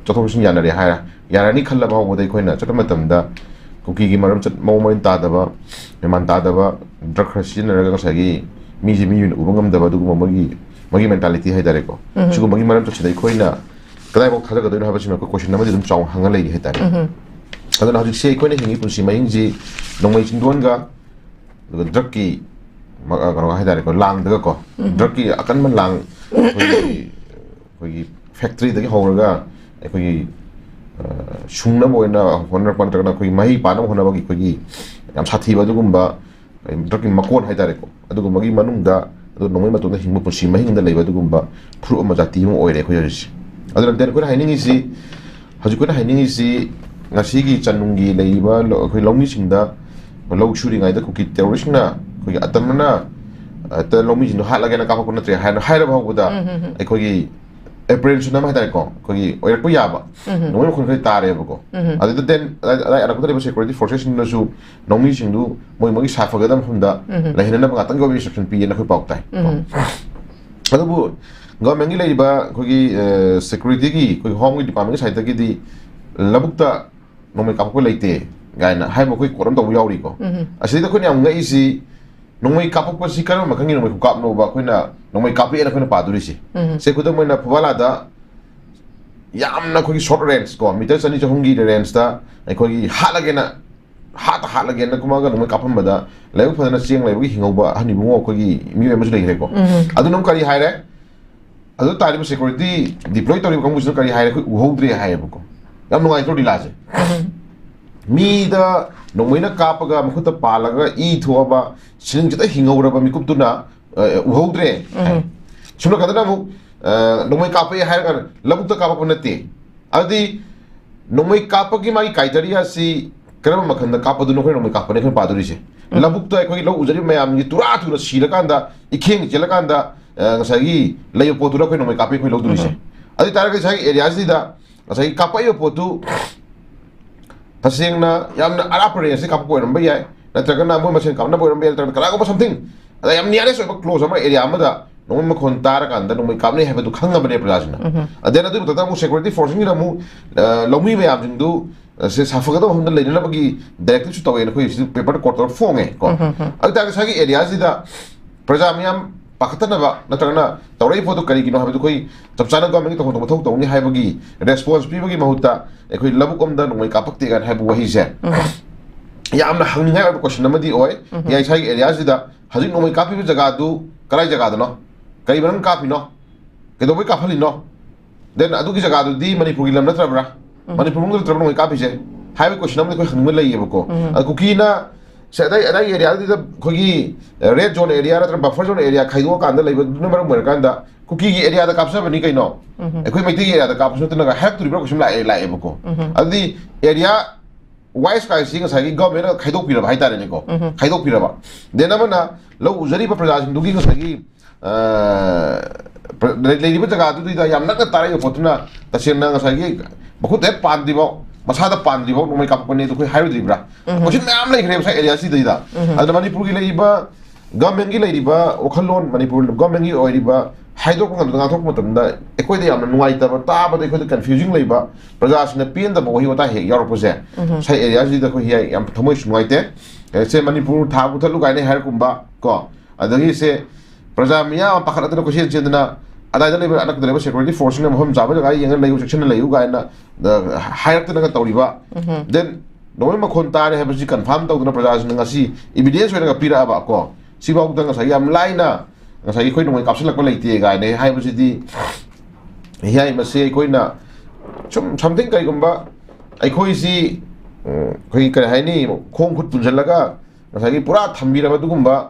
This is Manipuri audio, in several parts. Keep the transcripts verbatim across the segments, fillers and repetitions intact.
ꯆꯠꯊꯣꯛ ꯆꯠꯁꯤꯟ ꯌꯥꯅꯔꯦ ꯍꯥꯏꯔ ꯌꯥꯔꯅꯤ ꯈꯜꯂꯕ ꯍꯧꯕꯗ ꯑꯩꯈꯣꯏꯅ ꯆꯠꯄ ꯃꯇꯝꯗ ꯀꯨꯀꯤꯒꯤ ꯃꯔꯝ ꯆꯠ ꯃꯑꯣꯡ ꯃꯔꯤꯟ ꯇꯥꯗꯕ, ꯃꯦꯃꯥꯟ ꯇꯥꯗꯕ, ꯗ꯭ꯔꯒ ꯈꯔ ꯁꯤꯖꯤꯟꯅꯔꯒ ꯉꯁꯥꯏꯒꯤ ꯃꯤꯁꯦ ꯃꯤ ꯑꯣꯏꯅ ꯎꯕ ꯉꯝꯗꯕ ꯑꯗꯨꯒꯨꯝꯕ ꯃꯣꯏꯒꯤ ꯃꯣꯏꯒꯤ ꯃꯦꯟꯇꯥꯂꯤꯇꯤ ꯍꯥꯏꯇꯥꯔꯦꯀꯣ꯫ ꯁꯤꯒꯨꯝꯕꯒꯤ ꯃꯔꯝ ꯆꯠꯁꯤꯗ ꯑꯩꯈꯣꯏꯅ ꯀꯗꯥꯏꯐꯥꯎ ꯊꯥꯖꯒꯗꯣꯏꯅꯣ ꯍꯥꯏꯕꯁꯤꯃ ꯑꯩꯈꯣꯏ ꯀꯣꯏꯁꯟ ꯑꯃꯗꯤ ꯑꯗꯨꯝ ꯆꯥꯎꯅ ꯍꯪꯉ ꯂꯩꯔꯤ ꯍꯥꯏꯇꯥꯔꯦ꯫ ꯑꯗꯨꯅ ꯍꯧꯖꯤꯛꯁꯦ ꯑꯩꯈꯣꯏꯅ ꯍꯤꯡꯉꯤ ꯄꯨꯟꯁꯤ ꯃꯍꯤꯡꯁꯤ ꯅꯣꯡꯃꯩ ꯆꯤꯡꯗꯣꯟꯒ ꯑꯗꯨꯒ ꯗ꯭ꯔꯒꯀꯤ ꯃ-, ꯑ, ꯀꯩꯅꯣ ꯍꯥꯏꯇꯥꯔꯦꯀꯣ, ꯂꯥꯡꯗꯒꯀꯣ, ꯗ꯭ꯔꯒꯀꯤ ꯑꯀꯟꯕ ꯂꯥꯡ ꯑꯩꯈꯣꯏꯒꯤ, ꯑꯩꯈꯣꯏꯒꯤ ꯐꯦꯛꯇ꯭ꯔꯤꯗꯒꯤ ꯍꯧꯔꯒ ꯑꯩꯈꯣꯏꯒꯤ, ꯑ, ꯁꯨꯡꯅꯕ ꯑꯣꯏꯅ ꯍꯣꯠꯅꯔꯛꯄ ꯅꯠꯇ꯭ꯔꯒꯅ ꯑꯩꯈꯣꯏꯒꯤ ꯃꯍꯩ ꯄꯥꯅꯕ ꯍꯣꯠꯅꯕꯒꯤ ꯑꯩꯈꯣꯏꯒꯤ ꯌꯥꯝ ꯁꯥꯊꯤꯕ ꯑꯗꯨꯒꯨꯝꯕ ꯗ꯭ꯔꯒꯀꯤ ꯃꯀꯣꯟ ꯍꯥꯏꯇꯥꯔꯦꯀꯣ, ꯑꯗꯨꯒꯨꯝꯕꯒꯤ ꯃꯅꯨꯡꯗ ꯑꯗꯨ ꯅꯣꯡꯃꯩ ꯃꯇꯣꯟꯗ ꯍꯤꯡꯕ ꯄꯨꯟꯁꯤ ꯃꯍꯤꯡꯗ ꯂꯩꯕ ꯑꯗꯨꯒꯨꯝꯕ ꯐꯨꯔꯨꯞ ꯑꯃ, ꯖꯥꯇꯤ ꯑꯃ ꯑꯣꯏꯔꯦ ꯑꯩꯈꯣꯏ ꯍꯧꯖꯤꯛꯁꯦ꯫ ꯑꯗꯨꯅ ꯑꯩꯈꯣꯏꯅ ꯍꯥꯏꯅꯤꯡꯉꯤꯁꯤ, ꯍꯧꯖꯤꯛ ꯑꯩꯈꯣꯏꯅ ꯍꯥꯏꯅꯤꯡꯉꯤꯁꯤ, ꯉꯁꯤꯒꯤ ꯆꯅꯨꯡꯒꯤ ꯂꯩꯔꯤꯕ ꯂꯧ-, ꯑꯩꯈꯣꯏ ꯂꯧꯃꯤꯁꯤꯡꯗ, ꯂꯧ ꯁꯨꯔꯤꯉꯩꯗ ꯀꯨꯀꯤ ꯇꯦꯔꯣꯔꯤꯁꯅ ꯑꯩꯈꯣꯏꯒꯤ ꯑꯇꯝꯅꯅ ꯍꯦꯛꯇ ꯂꯧꯃꯤꯁꯤꯡꯗꯣ ꯍꯥꯠꯂꯒꯦꯅ ꯀꯥꯞꯄꯛꯄ ꯅꯠꯇ꯭ꯔꯦ ꯍꯥꯏꯅ ꯍꯥꯏꯔꯕ ꯐꯥꯎꯕꯗ, ꯑꯩꯈꯣꯏꯒꯤ ꯑꯦꯄ꯭ꯔꯤꯍꯦꯟꯁꯟ ꯑꯃ ꯍꯥꯏꯇꯥꯔꯦꯀꯣ, ꯑꯩꯈꯣꯏꯒꯤ ꯑꯣꯏꯔꯛꯄ ꯌꯥꯕ ꯅꯣꯡꯃꯩ ꯃꯈꯣꯟ ꯈꯔ ꯇꯥꯔꯦꯕꯀꯣ꯫ ꯑꯗꯨꯗ ꯗꯦꯟ ꯑꯗꯥꯏ ꯑꯅꯛꯄꯗ ꯂꯩꯕ ꯁꯦꯀ꯭ꯌꯨꯔꯤꯇꯤ ꯐꯣꯔꯁꯦꯁꯁꯤꯡꯅꯁꯨ ꯂꯧꯃꯤꯁꯤꯡꯗꯨ ꯃꯣꯏ ꯃꯣꯏꯒꯤ ꯁꯥꯐꯒꯗꯕ ꯃꯐꯝꯗ ꯂꯩꯍꯟꯅꯅꯕ ꯉꯥꯛꯇꯪꯒꯤ ꯑꯣꯏꯕ ꯏꯟꯁꯇ꯭ꯔꯛꯁꯟ ꯄꯤꯌꯦꯅ ꯑꯩꯈꯣꯏ ꯄꯥꯎ ꯇꯥꯏ꯫ ꯑꯗꯨꯕꯨ ꯒꯚꯔꯟꯃꯦꯟꯒꯤ ꯂꯩꯔꯤꯕ ꯑꯩꯈꯣꯏꯒꯤ, ꯑ, ꯁꯦꯀ꯭ꯌꯨꯔꯤꯇꯤꯒꯤ, ꯑꯩꯈꯣꯏꯒꯤ ꯍꯣꯝꯒꯤ ꯗꯤꯄꯥꯔꯠꯃꯦꯟꯒꯤ ꯁꯥꯏꯠꯇꯒꯤꯗꯤ ꯂꯧꯕꯨꯛꯇ ꯅꯣꯡꯃꯩ ꯀꯥꯞꯄꯛꯄ ꯂꯩꯇꯦ ꯀꯥꯏꯅ ꯍꯥꯏꯕ ꯑꯩꯈꯣꯏ ꯀꯣꯠ ꯑꯃ ꯇꯧꯕ ꯌꯥꯎꯔꯤꯀꯣ꯫ ꯑꯁꯤꯗ ꯑꯩꯈꯣꯏꯅ ꯌꯥꯝ ꯉꯛꯏꯁꯤ, ꯅꯣꯡꯃꯩ ꯀꯥꯞꯄꯛꯄꯁꯤ ꯀꯔꯝꯕ ꯃꯈꯜꯒꯤ ꯅꯣꯡꯃꯩ ꯈꯨꯀꯥꯞꯅꯣꯕ ꯑꯩꯈꯣꯏꯅ ꯅꯣꯡꯃꯩ ꯀꯥꯞꯄꯛꯑꯦꯅ ꯑꯩꯈꯣꯏꯅ ꯄꯥꯗꯣꯔꯤꯁꯦ? ꯁꯦ, ꯈꯨꯗꯝ ꯑꯣꯏꯅ ꯐꯨꯕꯥꯂꯥꯗ ꯌꯥꯝꯅ ꯑꯩꯈꯣꯏꯒꯤ ꯁꯣꯔꯠ ꯔꯦꯟꯖ ꯀꯣ, ꯃꯤꯇꯔ ꯆꯅꯤ ꯆꯍꯨꯝꯒꯤ ꯔꯦꯟꯖꯇ ꯑꯩꯈꯣꯏꯒꯤ ꯍꯥꯠꯂꯒꯦꯅ, ꯍꯥꯠꯇ ꯍꯥꯠꯂꯒꯦꯅ ꯀꯨꯝꯃꯒ ꯅꯣꯡꯃꯩ ꯀꯥꯞꯄꯝꯕꯗ ꯂꯥꯏꯕꯛ ꯐꯗꯅ ꯆꯦꯡ ꯂꯩꯕꯒꯤ ꯍꯤꯡꯍꯧꯕ ꯑꯍꯟ ꯏꯕꯨꯡꯉꯣ ꯑꯩꯈꯣꯏꯒꯤ ꯃꯤꯑꯣꯏ ꯑꯃꯁꯨ ꯂꯩꯈ꯭ꯔꯦꯀꯣ꯫ ꯑꯗꯨꯅ ꯑꯃꯨꯛ ꯀꯔꯤ ꯍꯥꯏꯔꯦ? ꯑꯗꯨ ꯇꯥꯔꯤꯕ ꯁꯦꯀ꯭ꯌꯨꯔꯤꯇꯤ ꯗꯤꯄ꯭ꯂꯣꯏ ꯇꯧꯔꯤꯕ ꯀꯥꯡꯕꯨꯁꯤꯅ ꯀꯔꯤ ꯍꯥꯏꯔꯦ? ꯑꯩꯈꯣꯏ ꯎꯍꯧꯗ꯭ꯔꯦ ꯍꯥꯏꯌꯦꯕꯀꯣ꯫ ꯌꯥꯝ ꯅꯨꯡꯉꯥꯏꯇ꯭ꯔꯣ ꯂꯤꯂꯥꯁꯦ? ꯃꯤꯗ ꯅꯣꯡꯃꯩꯅ ꯀꯥꯞꯄꯒ ꯃꯈꯨꯠꯇ ꯄꯥꯜꯂꯒ ꯏ ꯊꯣꯛꯑꯕ ꯁꯤꯅꯤꯡ ꯈꯤꯇ ꯍꯤꯡꯍꯧꯔꯕ ꯃꯤꯀꯨꯞꯇꯨꯅ, ꯑ, ꯎꯍꯧꯗ꯭ꯔꯦ ꯍꯥꯏ꯫ ꯁꯣꯝ ꯅꯥꯀꯟꯗꯅ ꯑꯃꯨꯛ, ꯑ, ꯅꯣꯡꯃꯩ ꯀꯥꯞꯄꯛꯑꯦ ꯍꯥꯏꯔꯒ ꯂꯧꯕꯨꯛꯇ ꯀꯥꯞꯄꯛꯄ ꯅꯠꯇꯦ꯫ ꯑꯗꯨꯗꯤ ꯅꯣꯡꯃꯩ ꯀꯥꯞꯄꯒꯤ ꯃꯥꯒꯤ ꯀ꯭ꯔꯥꯏꯇꯦꯔꯤꯌꯥꯁꯤ ꯀꯔꯝꯕ ꯃꯈꯜꯗ ꯀꯥꯞꯄꯗꯨꯅꯣ ꯑꯩꯈꯣꯏ ꯅꯣꯡꯃꯩ ꯀꯥꯞꯄꯅꯦ ꯑꯩꯈꯣꯏꯅ ꯄꯥꯗꯣꯔꯤꯁꯦ? ꯂꯧꯕꯨꯛꯇ ꯑꯩꯈꯣꯏꯒꯤ ꯂꯧ ꯎꯖꯔꯤꯕ ꯃꯌꯥꯝꯒꯤ ꯇꯨꯔꯥ ꯊꯨꯅ ꯁꯤꯔꯀꯥꯟꯗ, ꯏꯈꯦꯡ ꯆꯦꯜꯂꯀꯥꯟꯗ, ꯑ, ꯉꯁꯥꯏꯒꯤ ꯂꯩꯕ ꯄꯣꯠꯇꯨꯗ ꯑꯩꯈꯣꯏ ꯅꯣꯡꯃꯩ ꯀꯥꯞꯄꯤ ꯑꯩꯈꯣꯏ ꯂꯧꯗꯣꯔꯤꯁꯦ꯫ ꯑꯗꯨ ꯑꯣꯏꯇꯥꯔꯒꯗꯤ ꯉꯁꯥꯏꯒꯤ ꯑꯦꯔꯤꯌꯥꯁꯤꯗ ꯉꯁꯥꯏꯒꯤ ꯀꯥꯞꯄꯛꯏꯕ ꯄꯣꯠꯇꯨ ꯇꯁꯦꯡꯅ ꯌꯥꯝꯅ ꯑꯔꯥꯞꯄ ꯔꯦꯟꯖꯇ ꯀꯥꯞꯄꯛꯄ ꯑꯣꯏꯔꯝꯕ ꯌꯥꯏ, ꯅꯠꯇ꯭ꯔꯒꯅ ꯃꯣꯏ ꯃꯁꯦꯟ ꯀꯥꯞꯅꯕ ꯑꯣꯏꯔꯝꯕ ꯌꯥꯏ, ꯅꯠꯇ꯭ꯔꯒꯅ ꯀꯅꯥꯒꯨꯝꯕ ꯁꯝꯊꯤꯡ ꯑꯗ ꯌꯥꯝ ꯅꯤꯌꯔꯦꯁ ꯑꯣꯏꯕ ꯀ꯭ꯂꯣꯖ ꯑꯃ ꯑꯦꯔꯤꯌꯥ ꯑꯃꯗ ꯅꯣꯡꯃꯩ ꯃꯈꯣꯟ ꯇꯥꯔꯀꯥꯟꯗ ꯅꯣꯡꯃꯩ ꯀꯥꯞꯅꯩ ꯍꯥꯏꯕꯗꯨ ꯈꯪꯉꯕꯅꯦ ꯄ꯭ꯔꯖꯥꯁꯤꯡꯅ꯫ ꯑꯗꯩ ꯑꯗꯨꯒꯤ ꯃꯊꯛꯇ ꯑꯃꯨꯛ security forceꯁꯤꯡꯁꯤꯅ ꯑꯃꯨꯛ, ꯑ, ꯂꯧꯃꯤ ꯃꯌꯥꯝꯁꯤꯡꯗꯨ, ꯑ, ꯁꯦ ꯁꯥꯐꯒꯗꯕ ꯃꯐꯝꯗ ꯂꯩꯅꯅꯕꯒꯤ directiveꯁꯨ ꯇꯧꯋꯦꯅ ꯑꯩꯈꯣꯏ ꯁꯤꯗ paperꯗ court order ꯐꯣꯡꯉꯦ ꯀꯣ꯫ ꯑꯗꯨ ꯇꯥꯔꯒꯗꯤ ꯉꯁꯥꯏꯒꯤ areaꯁꯤꯗ ꯄ꯭ꯔꯖꯥ ꯃꯤꯌꯥꯝ ꯄꯥꯈꯠꯇꯅꯕ ꯅꯠꯇ꯭ꯔꯒꯅ ꯇꯧꯔꯛꯏ ꯄꯣꯠꯇꯣ ꯀꯔꯤꯒꯤꯅꯣ ꯍꯥꯏꯕꯗꯨ ꯑꯩꯈꯣꯏ ꯆꯞ ꯆꯥꯅ governmentꯀꯤ ꯇꯧꯐꯝ ꯊꯣꯛꯄ ꯃꯊꯧ ꯇꯧꯅꯤ ꯍꯥꯏꯕꯒꯤ response ꯄꯤꯕꯒꯤ ꯃꯍꯨꯠꯇ ꯑꯩꯈꯣꯏ ꯂꯧꯕꯨꯛ ꯑꯃꯗ ꯅꯣꯡꯃꯩ ꯀꯥꯞꯄꯛꯇꯦ ꯀꯥꯏꯅ ꯍꯥꯏꯕ ꯋꯥꯍꯩꯁꯦ ꯌꯥꯝꯅ ꯍꯪꯅꯤꯡꯉꯥꯏ ꯑꯣꯏꯕ question ꯑꯃꯗꯤ ꯑꯣꯏ꯫ ꯎꯝ꯫ ꯌꯥꯏꯁꯥꯒꯤ areaꯁꯤꯗ ꯍꯧꯖꯤꯛ ꯅꯣꯡꯃꯩ ꯀꯥꯞꯄꯤꯕ ꯖꯒꯥꯗꯨ ꯀꯗꯥꯏ ꯖꯒꯥꯗꯅꯣ? ꯀꯔꯤ ꯃꯔꯝ ꯀꯥꯞꯄꯤꯅꯣ? ꯀꯩꯗꯧꯕꯩ ꯀꯥꯞꯍꯜꯂꯤꯅꯣ? Then ꯑꯗꯨꯒꯤ ꯖꯒꯥꯗꯨꯗꯤ ꯃꯅꯤꯄꯨꯔꯒꯤ ꯂꯝ ꯅꯠꯇ꯭ꯔꯕ꯭ꯔꯥ? ꯎꯝ꯫ ꯃꯅꯤꯄꯨꯔ ꯃꯅꯨꯡꯗ ꯅꯠꯇ꯭ꯔꯕ ꯅꯣꯡꯃꯩ ꯀꯥꯞꯄꯤꯁꯦ? ꯍꯥꯏꯕꯒꯤ question ꯑꯃꯗꯤ ꯑꯩꯈꯣꯏ ꯍꯪꯅꯤꯡꯕ ꯂꯩꯌꯦꯕꯀꯣ꯫ ꯎꯝ꯫ ꯑꯗ ꯀꯨꯀꯤꯅ ꯁꯦ ꯑꯗꯥꯏ, ꯑꯗꯥꯏ areaꯗꯨꯗ ꯑꯩꯈꯣꯏꯒꯤ red zone area ꯅꯠꯇ꯭ꯔꯒ buffer zone area ꯈꯥꯏꯗꯣꯛꯑꯀꯥꯟꯗ ꯂꯩꯕꯗꯨꯅ ꯃꯔꯝ ꯑꯣꯏꯔꯀꯥꯟꯗ ꯀꯨꯀꯤꯒꯤ areaꯗ ꯀꯥꯞꯆꯕꯅꯤ ꯀꯩꯅꯣ? ꯎꯝ꯫ ꯑꯩꯈꯣꯏ ꯃꯩꯇꯩꯒꯤ areaꯗ ꯀꯥꯞꯄꯁꯨ ꯅꯠꯇꯅ ꯍꯥꯏꯔꯛꯇꯣꯔꯤꯕ꯭ꯔꯥ question ꯂꯥꯛꯑꯦ, ꯂꯥꯛꯑꯦꯕꯀꯣ꯫ ꯎꯝ꯫ ꯑꯗꯨꯗꯤ area wise ꯀꯥꯏꯁꯤ ꯉꯁꯥꯏꯒꯤ governmentꯅ ꯈꯥꯏꯗꯣꯛꯄꯤꯔꯕ ꯍꯥꯏꯇꯥꯔꯦꯅꯦꯀꯣ꯫ ꯎꯝ꯫ ꯈꯥꯏꯗꯣꯛꯄꯤꯔꯕ꯫ Then ꯑꯃꯅ ꯂꯧ ꯎꯖꯔꯤꯕ ꯄ꯭ꯔꯖꯥꯁꯤꯡꯗꯨꯒꯤ ꯉꯁꯥꯏꯒꯤ, ꯑ, ꯂꯩ-, ꯂꯩꯔꯤꯕ ꯖꯒꯥꯗꯨꯗ ꯌꯥꯝ ꯅꯛꯅ ꯇꯥꯔꯛꯏꯕ ꯄꯣꯠꯇꯨꯅ ꯇꯁꯦꯡꯅ ꯉꯁꯥꯏꯒꯤ ꯃꯈꯨꯠꯇ ꯍꯦꯛ ꯄꯥꯟꯗ꯭ꯔꯤꯐꯥꯎ, ꯃꯁꯥꯗ ꯄꯥꯟꯗ꯭ꯔꯤꯐꯥꯎ ꯅꯣꯡꯃꯩ ꯀꯥꯞꯄꯛꯄꯅꯦ ꯑꯗꯨ ꯑꯩꯈꯣꯏ ꯍꯥꯏꯔꯨꯗ꯭ꯔꯤꯕ꯭ꯔꯥ? ꯎꯝ꯫ Question ꯃꯌꯥꯝ ꯂꯩꯈ꯭ꯔꯦꯕ ꯉꯁꯥꯏ areaꯁꯤꯗꯩꯗ꯫ ꯎꯝ꯫ ꯑꯗꯨꯅ ꯃꯅꯤꯄꯨꯔꯒꯤ ꯂꯩꯔꯤꯕ governmentꯀꯤ ꯂꯩꯔꯤꯕ ꯋꯥꯈꯜꯂꯣꯟ, ꯃꯅꯤꯄꯨꯔ governmentꯀꯤ ꯑꯣꯏꯔꯤꯕ ꯍꯥꯏꯗꯣꯛꯄ ꯉꯝꯗ ꯉꯥꯡꯊꯣꯛꯄ ꯃꯇꯝꯗ ꯑꯩꯈꯣꯏꯗ ꯌꯥꯝꯅ ꯅꯨꯡꯉꯥꯏꯇꯕ, ꯇꯥꯕꯗ ꯑꯩꯈꯣꯏꯗ confusing ꯂꯩꯕ, ꯄ꯭ꯔꯖꯥꯁꯤꯡꯅ ꯄꯦꯟꯗꯕ ꯋꯥꯍꯩ ꯋꯥꯇꯥ ꯍꯦꯛ ꯌꯥꯎꯔꯛꯄꯁꯦ, ꯎꯝ꯫ ꯉꯁꯥꯏ areaꯁꯤꯗ ꯑꯩꯈꯣꯏ ꯌꯥꯝ ꯊꯃꯣꯏꯁꯨ ꯅꯨꯡꯉꯥꯏꯇꯦ꯫ ꯑꯦ, ꯁꯦ ꯃꯅꯤꯄꯨꯔ ꯊꯥ ꯃꯨꯊꯠꯂꯨ ꯀꯥꯏꯅ ꯍꯥꯏꯔꯛꯀꯨꯝꯕ ꯀꯣ, ꯑꯗꯒꯤ ꯁꯦ ꯄ꯭ꯔꯖꯥ ꯃꯤꯌꯥꯝ ꯑꯃ ꯄꯥꯈꯠꯂꯛꯇꯅ ꯀꯣꯏꯆꯦꯟ ꯆꯦꯟꯗꯅ ꯑꯗꯥꯏꯗ ꯂꯩꯕ ꯑꯅꯛꯄꯗ ꯂꯩꯕ security forceꯁꯤꯡꯅ ꯃꯐꯝ ꯆꯥꯕ ꯖꯒꯥ ꯌꯦꯡꯉ ꯂꯩꯌꯨ, ꯆꯦꯛꯁꯤꯟꯅ ꯂꯩꯌꯨ ꯀꯥꯏꯅ, ꯑ, ꯍꯥꯏꯔꯛꯇꯅꯒ ꯇꯧꯔꯤꯕ꯫ ꯎꯝ꯫ Then ꯅꯣꯡꯃꯩ ꯃꯈꯣꯟ ꯇꯥꯔꯦ ꯍꯥꯏꯕꯁꯤ confirm ꯇꯧꯗꯅ ꯄ꯭ꯔꯖꯥꯁꯤꯡꯅ ꯉꯁꯤ evidence ꯑꯣꯏꯅꯒ ꯄꯤꯔꯛꯑꯕ ꯀꯣ, ꯁꯤꯐꯥꯎꯗ ꯉꯁꯥꯏ ꯌꯥꯝ ꯂꯥꯏꯅ ꯉꯁꯥꯏꯒꯤ ꯑꯩꯈꯣꯏ ꯅꯣꯡꯃꯩ ꯀꯥꯞꯁꯤꯜꯂꯛꯄ ꯂꯩꯇꯦ ꯀꯥꯏꯅ ꯍꯥꯏꯕꯁꯤꯗꯤ, ꯍꯤꯌꯥꯏ, ꯃꯁꯤ ꯑꯩꯈꯣꯏꯅ ꯁꯨꯝ something ꯀꯔꯤꯒꯨꯝꯕ ꯑꯩꯈꯣꯏꯁꯤ, ꯎꯝ, ꯑꯩꯈꯣꯏꯒꯤ ꯀꯔꯤ ꯍꯥꯏꯅꯤ, ꯈꯣꯡ ꯈꯨꯠ ꯄꯨꯟꯁꯤꯜꯂꯒ ꯉꯁꯥꯏꯒꯤ ꯄꯨꯔꯥ ꯊꯝꯕꯤꯔꯕ ꯑꯗꯨꯒꯨꯝꯕ,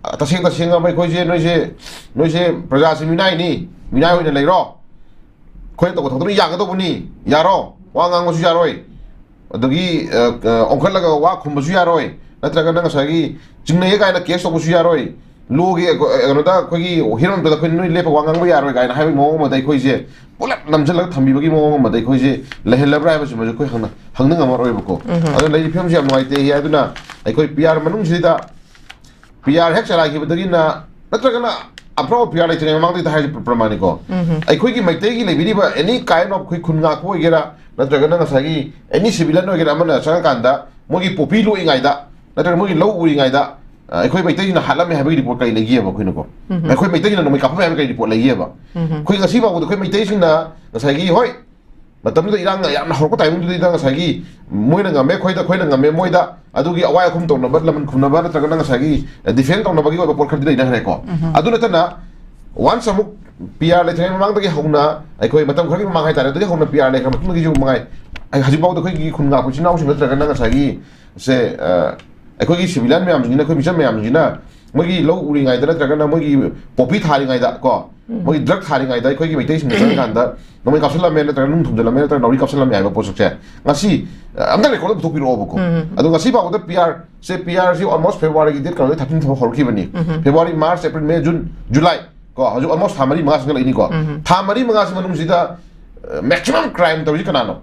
ꯑ, ꯇꯁꯦꯡ ꯇꯁꯦꯡꯅ ꯑꯩꯈꯣꯏꯁꯦ, ꯅꯣꯏꯁꯦ, ꯅꯣꯏꯁꯦ ꯄ꯭ꯔꯖꯥꯁꯤ ꯃꯤꯅꯥꯏꯅꯤ, ꯃꯤꯅꯥꯏ ꯑꯣꯏꯅ ꯂꯩꯔꯣ, ꯑꯩꯈꯣꯏꯅ ꯇꯧꯕ ꯊꯕꯛꯇꯨꯅ ꯌꯥꯒꯗꯧꯕꯅꯤ, ꯌꯥꯔꯣ, ꯋꯥ ꯉꯥꯡꯕꯁꯨ ꯌꯥꯔꯣꯏ, ꯑꯗꯒꯤ, ꯑ, ꯑ, ꯑꯣꯟꯈꯠꯂꯒ ꯋꯥ ꯈꯨꯝꯕꯁꯨ ꯌꯥꯔꯣꯏ, ꯅꯠꯇ꯭ꯔꯒꯅ ꯉꯁꯥꯏꯒꯤ ꯆꯤꯡꯅꯩꯌꯦ ꯀꯥꯏꯅ case ꯇꯧꯕꯁꯨ ꯌꯥꯔꯣꯏ, lawꯒꯤ, ꯑ, ꯀꯩꯅꯣꯗ ꯑꯩꯈꯣꯏꯒꯤ ꯍꯤꯔꯝꯗꯨꯗ ꯑꯩꯈꯣꯏ ꯅꯣꯏ ꯂꯦꯞꯄ ꯋꯥ ꯉꯥꯡꯕ ꯌꯥꯔꯣꯏ ꯀꯥꯏꯅ ꯍꯥꯏꯕꯒꯤ ꯃꯑꯣꯡ ꯑꯃꯗ ꯑꯩꯈꯣꯏꯁꯦ ꯄꯨꯂꯞ ꯅꯝꯁꯤꯜꯂꯒ ꯊꯝꯕꯤꯕꯒꯤ ꯃꯑꯣꯡ ꯑꯃꯗ ꯑꯩꯈꯣꯏꯁꯦ ꯂꯩꯍꯜꯂꯕ꯭ꯔꯥ ꯍꯥꯏꯕꯁꯤꯃꯁꯨ ꯑꯩꯈꯣꯏ ꯍꯪꯅ-, ꯍꯪꯅ ꯉꯝꯃꯔꯣꯏꯕꯀꯣ꯫ ꯎꯝ꯫ ꯑꯗꯨꯅ ꯂꯩꯔꯤꯕ ꯐꯤꯕꯝꯁꯤ ꯌꯥꯝ ꯅꯨꯡꯉꯥꯏꯇꯦ꯫ ꯑꯗꯨꯅ ꯑꯩꯈꯣꯏ P R ꯃꯅꯨꯡꯁꯤꯗ P R ꯍꯦꯛ ꯆꯂꯥꯏꯈꯤꯕꯗꯒꯤꯅ, ꯅꯠꯇ꯭ꯔꯒꯅ ꯑꯐ꯭ꯔꯣ ꯄꯤꯌꯥꯔ ꯂꯩꯇ꯭ꯔꯤꯉꯩ ꯃꯃꯥꯡꯗꯩꯗ ꯍꯥꯏꯔꯤꯁꯦ ꯄ꯭ꯔꯃꯥꯅꯤꯀꯣ꯫ ꯑꯩꯈꯣꯏꯒꯤ ꯃꯩꯇꯩꯒꯤ ꯂꯩꯕꯤꯔꯤꯕ ꯑꯦꯅꯤ ꯀꯥꯏꯟ ꯑꯣꯐ ꯑꯩꯈꯣꯏ ꯈꯨꯟ ꯉꯥꯛꯄ ꯑꯣꯏꯒꯦꯔꯥ, ꯅꯠꯇ꯭ꯔꯒꯅ ꯉꯁꯥꯏꯒꯤ ꯑꯦꯅꯤ ꯁꯤꯚꯤꯂꯤꯌꯟ ꯑꯣꯏꯒꯦꯔꯥ, ꯑꯃꯅ ꯆꯪꯉꯀꯥꯟꯗ ꯃꯣꯏꯒꯤ ꯄꯣꯄꯤ ꯂꯣꯛꯏꯉꯩꯗ, ꯅꯠꯇ꯭ꯔꯒ ꯃꯣꯏꯒꯤ ꯂꯧ ꯎꯔꯤꯉꯩꯗ, ꯑ, ꯑꯩꯈꯣꯏ ꯃꯩꯇꯩꯁꯤꯡꯅ ꯍꯥꯠꯂꯝꯃꯦ ꯍꯥꯏꯕꯒꯤ ꯔꯤꯄꯣꯔꯠ ꯀꯔꯤ ꯂꯩꯒꯦꯕ ꯑꯩꯈꯣꯏꯅꯀꯣ? ꯑꯩꯈꯣꯏ ꯃꯩꯇꯩꯁꯤꯡꯅ ꯅꯣꯡꯃꯩ ꯀꯥꯞꯄꯝꯃꯦ ꯍꯥꯏꯕ ꯀꯔꯤ ꯔꯤꯄꯣꯔꯠ ꯂꯩꯒꯦꯕ? ꯑꯩꯈꯣꯏ ꯉꯁꯤ ꯐꯥꯎꯕꯗ ꯑꯩꯈꯣꯏ ꯃꯩꯇꯩꯁꯤꯡꯅ ꯉꯁꯥꯏꯒꯤ, ꯍꯣꯏ, ꯃꯇꯝꯗꯨꯗ ꯏꯔꯥꯡ ꯌꯥꯝꯅ ꯍꯧꯔꯛꯄ ꯇꯥꯏꯃꯤꯡꯗꯨꯗ ꯉꯁꯥꯏꯒꯤ ꯃꯣꯏꯅ ꯉꯝꯃꯦ ꯑꯩꯈꯣꯏꯗ, ꯑꯩꯈꯣꯏꯅ ꯉꯝꯃꯦ ꯃꯣꯏꯗ, ꯑꯗꯨꯒꯤ ꯑꯋꯥꯏ ꯑꯈꯨꯝ ꯇꯧꯅꯕ, ꯂꯃꯟ ꯈꯨꯝꯅꯕ ꯅꯠꯇ꯭ꯔꯒꯅ ꯉꯁꯥꯏꯒꯤ ꯗꯤꯐꯦꯟ ꯇꯧꯅꯕꯒꯤ ꯑꯣꯏꯕ ꯄꯣꯠ ꯈꯔꯗꯤ ꯂꯩꯅꯈ꯭ꯔꯦꯀꯣ꯫ ꯑꯗꯨ ꯅꯠꯇꯅ ꯋꯥꯟꯁ ꯑꯃꯨꯛ ꯄꯤ ꯑꯥꯔ ꯂꯩꯇ꯭ꯔꯤꯉꯩ ꯃꯃꯥꯡꯗꯒꯤ ꯍꯧꯅ, ꯑꯩꯈꯣꯏ ꯃꯇꯝ ꯈꯔꯒꯤ ꯃꯃꯥꯡ ꯍꯥꯏꯇꯥꯔꯦ, ꯑꯗꯨꯗꯒꯤ ꯍꯧꯅ ꯄꯤ ꯑꯥꯔ ꯂꯩꯈ꯭ꯔ ꯃꯇꯨꯡꯗꯒꯤꯁꯨ ꯃꯉꯥꯏ, ꯑꯩ ꯍꯧꯖꯤꯛꯐꯥꯎꯗ ꯑꯩꯈꯣꯏꯒꯤ ꯈꯨꯟ ꯉꯥꯛꯄ ꯏꯆꯤꯟ ꯏꯅꯥꯎꯁꯤꯡ ꯅꯠꯇ꯭ꯔꯒꯅ ꯉꯁꯥꯏꯒꯤ ꯁꯦ, ꯑ, ꯑꯩꯈꯣꯏꯒꯤ ꯁꯤꯚꯤꯂꯤꯌꯟ ꯃꯌꯥꯝꯁꯤꯡꯁꯤꯅ, ꯑꯩꯈꯣꯏ ꯃꯤꯆꯝ ꯃꯌꯥꯝꯁꯤꯡꯁꯤꯅ ꯃꯣꯏꯒꯤ ꯂꯧ ꯎꯔꯤꯉꯩꯗ ꯅꯠꯇ꯭ꯔꯒꯅ ꯃꯣꯏꯒꯤ ꯄꯣꯄꯤ ꯊꯥꯔꯤꯉꯩꯗ ꯀꯣ, ꯃꯣꯏꯒꯤ ꯗ꯭ꯔꯒ ꯊꯥꯔꯤꯉꯩꯗ ꯑꯩꯈꯣꯏꯒꯤ ꯃꯩꯇꯩꯁꯤꯡꯅ ꯆꯪꯉꯀꯥꯟꯗ ꯅꯣꯡꯃꯩ ꯀꯥꯞꯁꯤꯜꯂꯝꯃꯦ ꯅꯠꯇ꯭ꯔꯒ ꯅꯨꯡ ꯊꯨꯝꯖꯤꯜꯂꯝꯃꯦ ꯅꯠꯇ꯭ꯔꯒ ꯅꯥꯎꯔꯤ ꯀꯥꯞꯁꯤꯜꯂꯝꯃꯦ ꯍꯥꯏꯕ ꯄꯣꯠꯁꯛꯁꯦ ꯉꯁꯤ, ꯑ, ꯑꯝꯇ ꯔꯦꯀꯣꯔꯗ ꯄꯨꯊꯣꯛꯄꯤꯔꯛꯑꯣꯕꯀꯣ꯫ ꯑꯗꯣ ꯉꯁꯤ ꯐꯥꯎꯕꯗ P R C, P R C almost ꯐꯦꯕ꯭ꯔꯨꯋꯥꯔꯤꯒꯤ ꯗꯦꯠ ꯀꯩꯅꯣꯗꯒꯤ ꯊꯥꯔꯇꯤꯟ ꯐꯥꯎ ꯍꯧꯔꯛꯈꯤꯕꯅꯤ꯫ February, March, April, May, June, ꯖꯨꯂꯥꯏ ꯀꯣ, ꯍꯧꯖꯤꯛ ꯑꯣꯜꯃꯣꯁ ꯊꯥ ꯃꯔꯤ ꯃꯉꯥ ꯆꯪꯁꯤꯜꯂꯛꯏꯅꯤꯀꯣ꯫ ꯊꯥ ꯃꯔꯤ ꯃꯉꯥꯁꯤ ꯃꯅꯨꯡꯁꯤꯗ, ꯑ, ꯃꯦꯛꯁꯤꯃꯝ ꯀ꯭ꯔꯥꯏꯝ ꯇꯧꯔꯤꯁꯤ ꯀꯅꯥꯅꯣ?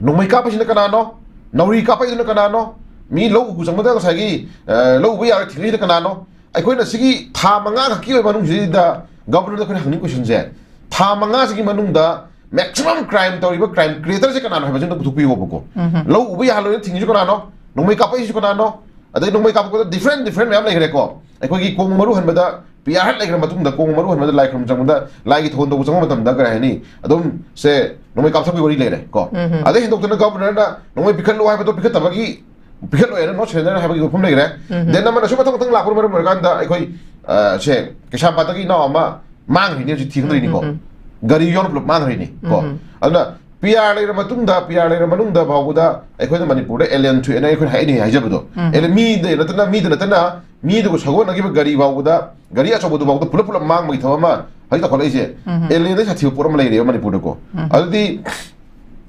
ꯅꯣꯡꯃꯩ ꯀꯥꯞꯄꯁꯤꯅ ꯀꯅꯥꯅꯣ? ꯅꯥꯎꯔꯤ ꯀꯥꯞꯄꯛꯏꯗꯨꯅ ꯀꯅꯥꯅꯣ? ꯃꯤ ꯂꯧ ꯎꯕ ꯆꯪꯕꯗ ꯉꯁꯥꯏꯒꯤ, ꯑ, ꯂꯧ ꯎꯕ ꯌꯥꯔꯣꯏ ꯊꯤꯡꯉꯛꯏꯗꯨꯅ ꯀꯅꯥꯅꯣ? ꯑꯩꯈꯣꯏꯅ ꯁꯤꯒꯤ ꯊꯥ ꯃꯉꯥ ꯈꯛꯀꯤ ꯑꯣꯏꯕ ꯃꯅꯨꯡꯁꯤꯗ ꯒꯚꯔꯅꯔꯗ ꯑꯩꯈꯣꯏꯅ ꯍꯪꯅꯤꯡ ꯀꯣꯏꯁꯟꯁꯦ, ꯊꯥ ꯃꯉꯥꯁꯤꯒꯤ ꯃꯅꯨꯡꯗ ꯃꯦꯛꯁꯤꯃꯝ ꯀ꯭ꯔꯥꯏꯝ ꯇꯧꯔꯤꯕ ꯀ꯭ꯔꯥꯏꯝ ꯀ꯭ꯔꯤꯌꯦꯇꯔꯁꯦ ꯀꯅꯥꯅꯣ ꯍꯥꯏꯕꯁꯤ ꯑꯝꯇ ꯄꯨꯊꯣꯛꯄꯤꯌꯣꯕꯀꯣ꯫ ꯂꯧ ꯎꯕ ꯌꯥꯍꯜꯂꯣꯏꯅ ꯊꯤꯡꯉꯤꯁꯨ ꯀꯅꯥꯅꯣ? ꯅꯣꯡꯃꯩ ꯀꯥꯞꯄꯛꯏꯁꯤꯁꯨ ꯀꯅꯥꯅꯣ? ꯑꯗꯩ ꯅꯣꯡꯃꯩ ꯀꯥꯞꯄꯛꯄꯗ ꯗꯤꯐ꯭ꯔꯦꯟ ꯗꯤꯐ꯭ꯔꯦꯟ ꯃꯌꯥꯝ ꯂꯩꯈ꯭ꯔꯦꯀꯣ꯫ ꯑꯩꯈꯣꯏꯒꯤ ꯀꯣꯡ ꯃꯔꯨ ꯍꯟꯕꯗ ꯄꯤ ꯑꯥꯔ ꯍꯠ ꯂꯩꯈ꯭ꯔ ꯃꯇꯨꯡꯗ, ꯀꯣꯡ ꯃꯔꯨ ꯍꯟꯕꯗ ꯂꯥꯏ ꯈꯨꯔꯨꯝ ꯆꯪꯕꯗ, ꯂꯥꯏꯒꯤ ꯊꯧꯒꯜ ꯇꯧꯕ ꯆꯪꯕ ꯃꯇꯝꯗ ꯀꯔꯤ ꯍꯥꯏꯅꯤ, ꯑꯗꯨꯝ ꯁꯦ ꯅꯣꯡꯃꯩ ꯀꯥꯞꯊꯣꯛꯄꯒꯤ ꯋꯥꯔꯤ ꯂꯩꯔꯦ ꯀꯣ꯫ ꯑꯗꯩ ꯍꯦꯟꯗꯣꯛꯇꯅ ꯒꯚꯔꯅꯔꯅ ꯅꯣꯡꯃꯩ ꯄꯤꯈꯠꯂꯨ ꯍꯥꯏꯕꯗꯣ ꯄꯤꯈꯠꯇꯕꯒꯤ, ꯄꯤꯈꯠꯂꯣꯏ ꯍꯥꯏꯅ ꯅꯣ ꯁꯔꯦꯟꯗꯔ ꯍꯥꯏꯕꯒꯤ ꯋꯥꯐꯝ ꯂꯩꯈ꯭ꯔꯦ꯫ ꯗꯦꯟ ꯑꯃꯅꯁꯨ ꯃꯊꯪ ꯃꯊꯪ ꯂꯥꯛꯄꯅ ꯃꯔꯝ ꯑꯣꯏꯔꯀꯥꯟꯗ ꯑꯩꯈꯣꯏ, ꯑ, ꯁꯦ ꯀꯩꯁꯥꯝꯄꯥꯠꯇꯒꯤ ꯏꯅꯥꯎ ꯑꯃ ꯃꯥꯡꯈ꯭ꯔꯤꯅꯦ, ꯍꯧꯖꯤꯛ ꯊꯤꯒꯗꯣꯏꯅꯤꯀꯣ꯫ ꯒꯥꯔꯤ ꯌꯥꯎꯅ ꯄꯨꯂꯞ ꯃꯥꯡꯈ꯭ꯔꯤꯅꯤ ꯀꯣ꯫ ꯑꯗꯨꯅ ꯄꯤ ꯑꯥꯔ ꯂꯩꯔ ꯃꯇꯨꯡꯗ, ꯄꯤ ꯑꯥꯔ ꯂꯩꯔ ꯃꯅꯨꯡꯗ ꯐꯥꯎꯕꯗ ꯑꯩꯈꯣꯏꯅ ꯃꯅꯤꯄꯨꯔꯗ ꯑꯦꯂꯦꯟ ꯊꯣꯛꯑꯦꯅ ꯑꯩꯈꯣꯏꯅ ꯍꯥꯏꯅꯩ ꯍꯥꯏꯖꯕꯗꯣ꯫ ꯑꯦꯂꯦꯟ ꯃꯤꯗ ꯅꯠꯇꯅ, ꯃꯤꯗ ꯅꯠꯇꯅ ꯃꯤꯗꯨꯒ ꯁꯒꯣꯜꯅꯈꯤꯕ ꯒꯥꯔꯤ ꯐꯥꯎꯕꯗ, ꯒꯥꯔꯤ ꯑꯆꯧꯕꯗꯨ ꯐꯥꯎꯗ ꯄꯨꯂꯞ ꯄꯨꯂꯞ ꯃꯥꯡꯕꯒꯤ ꯊꯕꯛ ꯑꯃ ꯍꯧꯖꯤꯛ ꯇꯧꯈꯠꯂꯛꯏꯁꯦ꯫ ꯑꯦꯂꯦꯟꯗꯩ ꯁꯥꯊꯤꯕ ꯄꯣꯠ ꯑꯃ ꯂꯩꯔꯦꯕ ꯃꯅꯤꯄꯨꯔꯗꯀꯣ꯫ ꯑꯗꯨꯗꯤ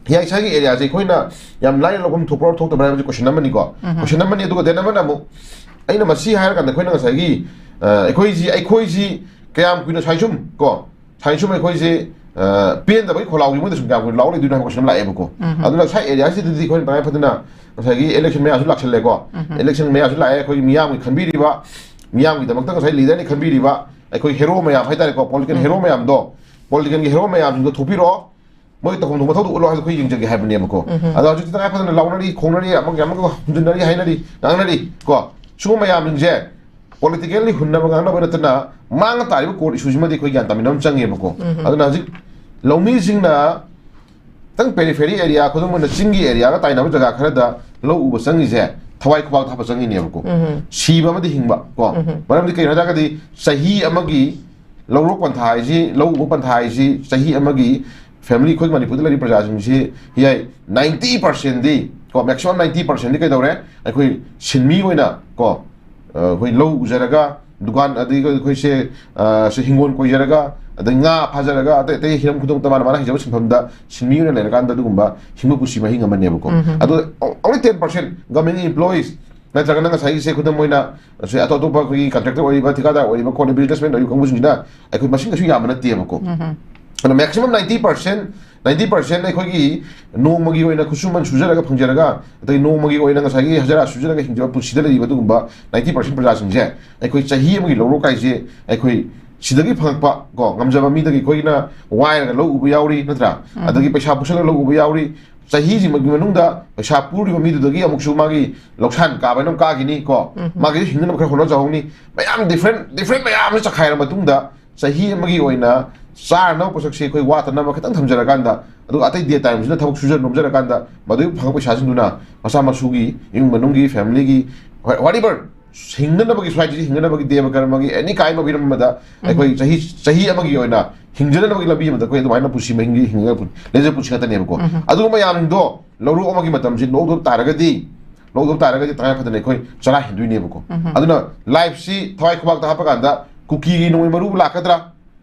ꯍꯤꯌꯥꯏꯁꯥꯒꯤ ꯑꯦꯔꯤꯌꯥꯁꯦ ꯑꯩꯈꯣꯏꯅ ꯌꯥꯝ ꯂꯥꯏꯅ ꯂꯧꯐꯝ ꯊꯣꯛꯄ꯭ꯔꯥ ꯊꯣꯛꯇꯕ꯭ꯔꯥ ꯍꯥꯏꯕꯁꯤ ꯀꯣꯏꯁꯟ ꯑꯃꯅꯤꯀꯣ꯫ ꯀꯣꯏꯁꯟ ꯑꯃꯅꯤ꯫ ꯑꯗꯨꯒ ꯗꯦꯟ ꯑꯃꯅ ꯑꯃꯨꯛ ꯑꯩꯅ ꯃꯁꯤ ꯍꯥꯏꯔꯀꯥꯟꯗ ꯑꯩꯈꯣꯏꯅ ꯉꯁꯥꯏꯒꯤ, ꯑ, ꯑꯩꯈꯣꯏꯁꯤ, ꯑꯩꯈꯣꯏꯁꯤ ꯀꯌꯥꯝ ꯀꯨꯏꯅ ꯁ꯭ꯋꯥꯏ ꯁꯨꯝ ꯀꯣ, ꯁꯥꯏꯟꯁ ꯁꯨꯝ ꯑꯩꯈꯣꯏꯁꯦ, ꯑ, ꯄꯦꯟꯗꯕꯒꯤ ꯈꯣꯜꯂꯥꯎꯁꯦ ꯃꯣꯏꯗ ꯁꯨꯝ ꯀꯌꯥꯝ ꯀꯨꯏꯅ ꯂꯥꯎ ꯂꯩꯗꯣꯏꯅꯣ ꯍꯥꯏꯕ ꯀꯣꯏꯁꯟ ꯑꯃ ꯂꯥꯛꯑꯦꯕꯀꯣ꯫ ꯑꯗꯨꯅ ꯁ꯭ꯋꯥꯏ ꯑꯦꯔꯤꯌꯥꯁꯤꯗꯗꯤ ꯑꯩꯈꯣꯏꯅ ꯇꯉꯥꯏ ꯐꯗꯅ ꯉꯁꯥꯏꯒꯤ ꯏꯂꯦꯛꯁꯟ ꯃꯌꯥꯁꯨ ꯂꯥꯛꯁꯜꯂꯦꯀꯣ꯫ ꯏꯂꯦꯛꯁꯟ ꯃꯌꯥꯁꯨ ꯂꯥꯛꯑꯦ, ꯑꯩꯈꯣꯏꯒꯤ ꯃꯤꯌꯥꯝꯒꯤ ꯈꯟꯕꯤꯔꯤꯕ, ꯃꯤꯌꯥꯝꯒꯤꯗꯃꯛꯇ ꯉꯁꯥꯏ ꯂꯤꯗꯔꯅꯤ ꯈꯟꯕꯤꯔꯤꯕ, ꯑꯩꯈꯣꯏ ꯍꯦꯔꯣ ꯃꯌꯥꯝ ꯍꯥꯏꯇꯥꯔꯦꯀꯣ, ꯄꯣꯂꯤꯇꯤꯀꯦꯜ ꯍꯦꯔꯣ ꯃꯌꯥꯝꯗꯣ, ꯄꯣꯂꯤꯇꯤꯀꯦꯜꯒꯤ ꯍꯦꯔꯣ ꯃꯌꯥꯝꯁꯤꯡꯗꯣ ꯊꯣꯛꯄꯤꯔꯛꯑꯣ, ꯃꯣꯏ ꯇꯧꯐꯝ ꯊꯣꯛꯄ ꯃꯊꯧꯗꯣ ꯎꯠꯂꯣ ꯍꯥꯏꯕꯗꯣ ꯑꯩꯈꯣꯏ ꯌꯦꯡꯖꯒꯦ ꯍꯥꯏꯕꯅꯦꯕꯀꯣ꯫ ꯑꯗꯣ ꯍꯧꯖꯤꯛꯇꯤ ꯇꯉꯥꯏ ꯐꯗꯅ ꯂꯥꯎꯅꯔꯤ, ꯈꯣꯡꯅꯔꯤ, ꯑꯃꯒ ꯑꯃꯒ ꯍꯨꯝꯖꯤꯟꯅꯔꯤ, ꯍꯥꯏꯅꯔꯤ, ꯉꯥꯡꯅꯔꯤ ꯀꯣ꯫ ꯁꯤꯒꯨꯝꯕ ꯃꯌꯥꯝꯁꯤꯡꯁꯦ ꯄꯣꯂꯤꯇꯤꯀꯦꯜꯂꯤ ꯍꯨꯟꯅꯕ ꯉꯥꯡꯅꯕ ꯅꯠꯇꯅ, ꯃꯥꯡꯉ ꯇꯥꯔꯤꯕ ꯀꯣꯔꯠ ꯏꯁꯨꯁꯤꯃꯗꯤ ꯑꯩꯈꯣꯏ ꯒ꯭ꯌꯥꯟ ꯇꯥꯃꯤꯟꯅꯕ ꯑꯃ ꯆꯪꯉꯦꯕꯀꯣ꯫ ꯑꯗꯨꯅ ꯍꯧꯖꯤꯛ ꯂꯧꯃꯤꯁꯤꯡꯅ ꯈꯤꯇꯪ ꯄꯦꯔꯤꯐꯦꯔꯤ ꯑꯦꯔꯤꯌꯥ, ꯈꯨꯗꯝ ꯑꯣꯏꯅ ꯆꯤꯡꯒꯤ ꯑꯦꯔꯤꯌꯥꯒ ꯇꯥꯏꯅꯕ ꯖꯒꯥ ꯈꯔꯗ ꯂꯧ ꯎꯕ ꯆꯪꯉꯤꯁꯦ ꯊꯋꯥꯏ ꯈꯨꯕꯥꯛꯇ ꯍꯥꯞꯄ ꯆꯪꯉꯤꯅꯦꯕꯀꯣ꯫ ꯁꯤꯕ ꯑꯃꯗꯤ ꯍꯤꯡꯕ ꯀꯣ꯫ ꯃꯔꯝꯗꯤ ꯀꯩꯅꯣ ꯍꯥꯏ ꯇꯥꯔꯒꯗꯤ, ꯆꯍꯤ ꯑꯃꯒꯤ ꯂꯧꯔꯣꯛ ꯄꯟꯊꯥ ꯍꯥꯏꯁꯤ, ꯂꯧ ꯎꯕ ꯄꯟꯊꯥ ꯍꯥꯏꯁꯤ, ꯆꯍꯤ ꯑꯃꯒꯤ ꯐꯦꯃꯤꯂꯤ, ꯑꯩꯈꯣꯏ ꯃꯅꯤꯄꯨꯔꯗ ꯂꯩꯔꯤꯕ ꯄ꯭ꯔꯖꯥꯁꯤꯡꯁꯤ ꯍꯤꯌꯥꯏ ꯅꯥꯏꯟꯇꯤ ꯄꯥꯔꯁꯦꯟꯗꯤ ꯀꯣ, ꯃꯦꯛꯁꯤꯃꯝ ꯅꯥꯏꯟꯇꯤ ꯄꯥꯔꯁꯦꯟꯗꯤ ꯀꯩꯗꯧꯔꯦ? ꯑꯩꯈꯣꯏ ꯁꯤꯟꯃꯤ ꯑꯣꯏꯅ ꯀꯣ, ꯑ, ꯑꯩꯈꯣꯏ ꯂꯧ ꯎꯖꯔꯒ, ꯗꯨꯀꯥꯟ, ꯑꯗꯒꯤ ꯑꯩꯈꯣꯏꯁꯦ, ꯑ, ꯁꯤ ꯍꯤꯡꯒꯣꯜ ꯀꯣꯏꯖꯔꯒ, ꯑꯗꯩ ꯉꯥ ꯐꯥꯖꯔꯒ, ꯑꯇꯩ ꯑꯇꯩ ꯍꯤꯔꯝ ꯈꯨꯗꯤꯡꯃꯛꯇ ꯃꯥꯅ ꯃꯥꯅ ꯍꯩꯖꯕ ꯁꯤꯟꯐꯝꯗ ꯁꯤꯟꯃꯤ ꯑꯣꯏꯅ ꯂꯩꯔꯀꯥꯟꯗ ꯑꯗꯨꯒꯨꯝꯕ ꯍꯤꯡꯕ ꯄꯨꯟꯁꯤ ꯃꯍꯤꯡ ꯑꯃꯅꯦꯕꯀꯣ꯫ ꯑꯗꯣ only ten percent government employees, ꯅꯠꯇ꯭ꯔꯒꯅ ꯉꯁꯥꯏꯒꯤꯁꯦ, ꯈꯨꯗꯝ ꯑꯣꯏꯅ, ꯁꯤ ꯑꯇꯣꯞ ꯑꯇꯣꯞꯄ ꯑꯩꯈꯣꯏꯒꯤ ꯀꯟꯇ꯭ꯔꯦꯛꯇꯔ ꯑꯣꯏꯔꯤꯕ, ꯊꯤꯀꯥꯗꯥꯔ ꯑꯣꯏꯔꯤꯕ, ꯀꯣꯟꯅ ꯕꯤꯖꯤꯅꯦꯁꯃꯦꯟ ꯑꯣꯏꯔꯤꯕ ꯀꯥꯡꯕꯨꯁꯤꯡꯁꯤꯅ ꯑꯩꯈꯣꯏ ꯃꯁꯤꯡ ꯀꯩꯁꯨ ꯌꯥꯝꯕ ꯅꯠꯇꯦꯕꯀꯣ꯫ ꯑꯗꯣ maximum ninety percent, ninety percent ꯑꯩꯈꯣꯏꯒꯤ ꯅꯣꯡꯃꯒꯤ ꯑꯣꯏꯅ ꯈꯨꯠꯁꯨꯃꯟ ꯁꯨꯖꯔꯒ ꯐꯪꯖꯔꯒ, ꯑꯗꯩ ꯅꯣꯡꯃꯒꯤ ꯑꯣꯏꯅ ꯉꯁꯥꯏꯒꯤ ꯍꯖꯔꯥ ꯁꯨꯖꯔꯒ ꯍꯤꯡꯖꯕ ꯄꯨꯟꯁꯤꯗ ꯂꯩꯔꯤꯕ ꯑꯗꯨꯒꯨꯝꯕ ꯅꯥꯏꯟꯇꯤ ꯄꯥꯔꯁꯦꯟ ꯄ꯭ꯔꯖꯥꯁꯤꯡꯁꯦ, ꯑꯩꯈꯣꯏ ꯆꯍꯤ ꯑꯃꯒꯤ ꯂꯧꯔꯣꯛ ꯍꯥꯏꯁꯦ ꯑꯩꯈꯣꯏ ꯁꯤꯗꯒꯤ ꯐꯪꯉꯛꯄ ꯀꯣ, ꯉꯝꯖꯕ ꯃꯤꯗꯒꯤ ꯑꯩꯈꯣꯏꯅ ꯋꯥꯏꯔꯒ ꯂꯧ ꯎꯕ ꯌꯥꯎꯔꯤ, ꯅꯠꯇ꯭ꯔꯥ? ꯑꯗꯒꯤ ꯄꯩꯁꯥ ꯄꯨꯁꯜꯂꯒ ꯂꯧ ꯎꯕ ꯌꯥꯎꯔꯤ꯫ ꯆꯍꯤꯁꯤꯃꯒꯤ ꯃꯅꯨꯡꯗ ꯄꯩꯁꯥ ꯄꯨꯔꯤꯕ ꯃꯤꯗꯨꯗꯒꯤ ꯑꯃꯨꯛꯁꯨ ꯃꯥꯒꯤ ꯂꯧꯁꯥꯟ ꯀꯥꯕ ꯍꯥꯏꯅ ꯑꯃꯨꯛ ꯀꯥꯈꯤꯅꯤ ꯀꯣ꯫ ꯃꯥꯒꯤꯁꯨ ꯍꯤꯡꯅꯅꯕ ꯈꯔ ꯍꯣꯠꯅꯖꯍꯧꯅꯤ꯫ ꯃꯌꯥꯝ ꯗꯤꯐ꯭ꯔꯦꯟ ꯗꯤꯐ꯭ꯔꯦꯟ ꯃꯌꯥꯝ ꯑꯃ ꯆꯈꯥꯏꯔ ꯃꯇꯨꯡꯗ, ꯆꯍꯤ ꯑꯃꯒꯤ ꯑꯣꯏꯅ ꯆꯥꯅꯅꯕ ꯄꯣꯠꯁꯛꯁꯦ ꯑꯩꯈꯣꯏ ꯋꯥꯠꯇꯅꯕ ꯈꯤꯇꯪ ꯊꯝꯖꯔꯀꯥꯟꯗ, ꯑꯗꯨꯒ ꯑꯇꯩ ꯗꯦ ꯇꯥꯏꯝꯁꯤꯅ ꯊꯕꯛ ꯁꯨꯖ ꯅꯣꯝꯖꯔꯀꯥꯟꯗ, ꯃꯗꯨꯒꯤ ꯐꯪꯉꯛꯄ ꯄꯩꯁꯥꯁꯤꯡꯗꯨꯅ ꯃꯆꯥ ꯃꯁꯨꯒꯤ, ꯏꯃꯨꯡ ꯃꯅꯨꯡꯒꯤ, ꯐꯦꯃꯤꯂꯤꯒꯤ, whatever, ꯍꯤꯡꯅꯅꯕꯒꯤ, ꯁ꯭ꯋꯥꯏꯗꯗꯤ ꯍꯤꯡꯅꯅꯕꯒꯤ ꯗꯦꯕ ꯀꯔꯃꯒꯤ ꯑꯦꯅꯤ ꯀꯥꯏꯟ ꯑꯣꯐ ꯍꯤꯔꯝ ꯑꯃꯗ ꯑꯩꯈꯣꯏ ꯆꯍꯤ, ꯆꯍꯤ ꯑꯃꯒꯤ ꯑꯣꯏꯅ ꯍꯤꯡꯖꯅꯅꯕꯒꯤ ꯂꯝꯕꯤ ꯑꯃꯗ ꯑꯩꯈꯣꯏ ꯑꯗꯨꯃꯥꯏꯅ ꯄꯨꯟꯁꯤ ꯃꯍꯤꯡꯒꯤ ꯍꯤꯡꯉꯒ ꯄꯨ-, ꯂꯦꯟꯖꯕ ꯄꯨꯟꯁꯤ ꯉꯥꯛꯇꯅꯦꯕꯀꯣ꯫ ꯑꯗꯨꯒꯨꯝꯕ ꯃꯌꯥꯝꯁꯤꯡꯗꯣ ꯂꯧꯔꯣꯛ ꯑꯃꯒꯤ ꯃꯇꯝꯁꯤ ꯂꯧꯗꯕ ꯇꯥꯔꯒꯗꯤ, ꯂꯧꯗꯕ ꯇꯥꯔꯒꯗꯤ ꯇꯉꯥꯏ ꯐꯗꯅ ꯑꯩꯈꯣꯏ ꯆꯔꯥ ꯍꯦꯟꯗꯣꯏꯅꯦꯕꯀꯣ꯫ ꯑꯗꯨꯅ ꯂꯥꯏꯐꯁꯤ ꯊꯋꯥꯏ ꯈꯨꯕꯥꯛꯇ ꯍꯥꯞꯄ ꯀꯥꯟꯗ ꯀꯨꯀꯤꯒꯤ ꯅꯣꯡꯃꯩ ꯃꯔꯨ ꯂꯥꯛꯀꯗ꯭ꯔꯥ?